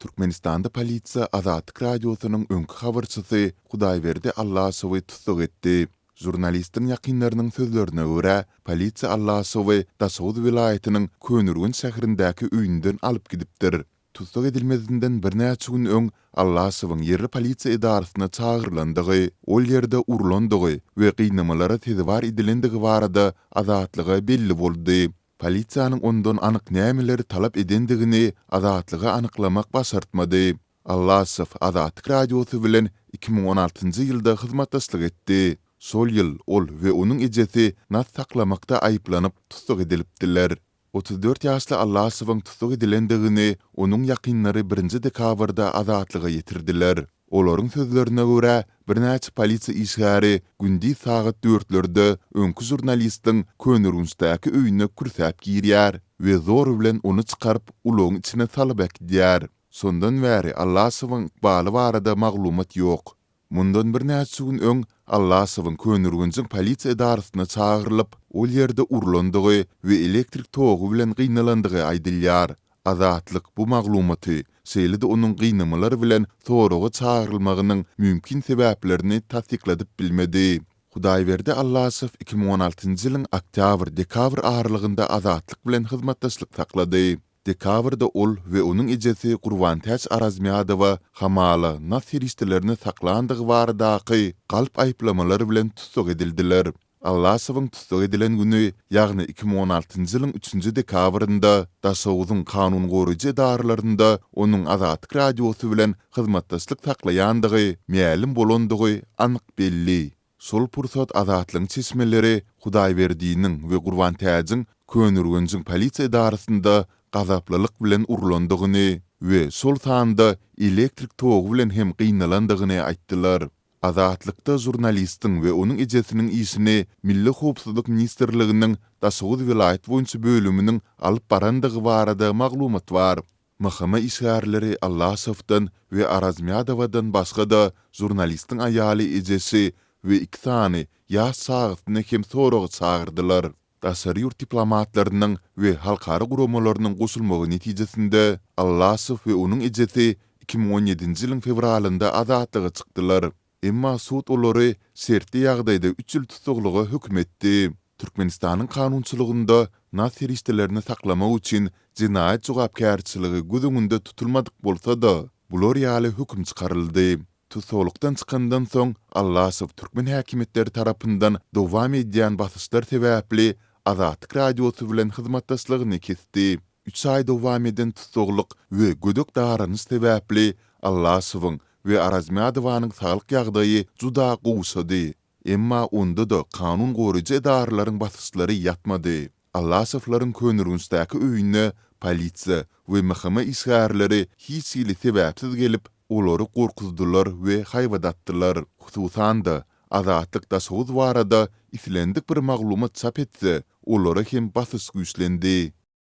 Türkmenistanda polisiýa Azatlyk Radiosynyň öňki habarçysy Hudaýberdi Allaşowy tussag etdi. Žurnalistiň ýakynlarynyň sözlerine görä, polisiýa Allaşowy Daşoguz welaýatynyň Köneürgenç şäherindäki öýünden alyp gidipdir. Tussag edilmezinden birnäçe gün öň Allaşowyň ýerli polisiýa edarasyna çagyrylandygy, ol ýerde urlandygy we gynamalara sezewar edilendigi barada Azatlyga belli boldy. Polisiýanyň ondan anyk nämeleri talap edendigini Azatlyga anyklamak başartmady. Allaşow Azatlyk Radiosy bilen 2016-njy ýylda hyzmatdaşlyk etdi. Şol ýyl ol we onuň ejesi nas saklamakda aýyplanyp, tussag edilipdiler. 34 ýaşly Allaşowyň tussag edilendigini onuň ýakynlary birinji dekabrda Azatlyga ýetirdiler. Olaryň sözlerine görä, birnäçe polisiýa işgäri gündiz sagat dörtlerde öňki žurnalistiň Köneürgençdäki öýüne kürsäp girýär we zor bilen ony çykaryp, ulagyň içine salyp äkidýär. Şondan bäri Allaşowyň ykbaly barada maglumat ýok. Mundan birnäçe gün öň Allaşowyň Köneürgenjiň polisiýa edarasyna çagyrylyp, ol ýerde urlandygy we elektrik togy bilen gynalandygy aýdylýar. Azatlyk bu maglumaty, şeýle-de onuň gynamalar bilen soraga çagyrylmagynyň mümkin sebäplerini tassykladyp bilmedi. Hudaýberdi Allaşow 2016-njy ýylyň oktýabr-dekabr aralygynda Azatlyk bilen hyzmatdaşlyk saklady. Dekabrda ol we onuň ejesi Gurbantäç Arazmýadowa hamala nas serişdelerini saklandygy baradaky galp aýyplamalar bilen tussag edildiler. Allaşowyň tussag edilen güni, ýagny 2016-njy ýylyň üçünji dekabrynda Daşoguzyň kanun goraýjy edaralarynda onuň Azatlyk Radiosy bilen hyzmatdaşlyk saklaýandygy mälim bolandygy anyk belli. Şol pursat Azatlygyň çeşmeleri Hudaýberdiniň we Gurbantäjiň Köneürgenjiň polisiýa edarasynda gazaplylyk bilen urlandygyny we şol sanda elektrik togy bilen hem gynalandygyny aýtdylar. Azatlykda žurnalistiň we onuň ejesiniň işini Milli howpsuzlyk ministrliginiň Daşoguz welaýat boýunça bölüminiň alyp barandygy barada maglumat bar. MHM işgärleri Allaşowdan we Arazmýadowadan başga-da, žurnalistiň aýaly, ejesi we iki sany ýaş çagasyny hem soraga çagyrdylar. Daşary ýurt diplomatlarynyň we halkara guramalarynyň goşulmagy netijesinde, Allaşow we onuň ejesi 2017-nji ýylyň fewralynda azatlyga çykdylar. Emma sud olary şertli ýagdaýda üç ýyl tussaglyga höküm etdi. Türkmenistanyň kanunçylygynda nas serişdelerini saklamak üçin jenaýat jogapkärçiligi göz öňünde tutulmadyk bolsa-da, bular ýaly höküm çykaryldy. Tussaglykdan çykandan soň, Allaşow türkmen häkimiýetleri tarapyndan dowam edýän basyşlar sebäpli Azatlyk Radiosy bilen hyzmatdaşlygyny kesdi. Üç aý dowam eden tussaglyk we gödek daranyş sebäpli Allaşowyň we Arazmyadowanyň saglyk ýagdaýy juda gowşady. Emma onda-da kanun goraýjy edaralaryň basyşlary ýatmady. Allaşowlaryň Köneürgençdäki öýüne polisiýa we MHM işgärleri hiç hili sebäpsiz gelip, olary gorkuzdylar we haýbat atdylar. Hususan-da, Azatlyk Daşoguz barada islendik bir maglumat çap etse, olara hem basyş güýçlendi.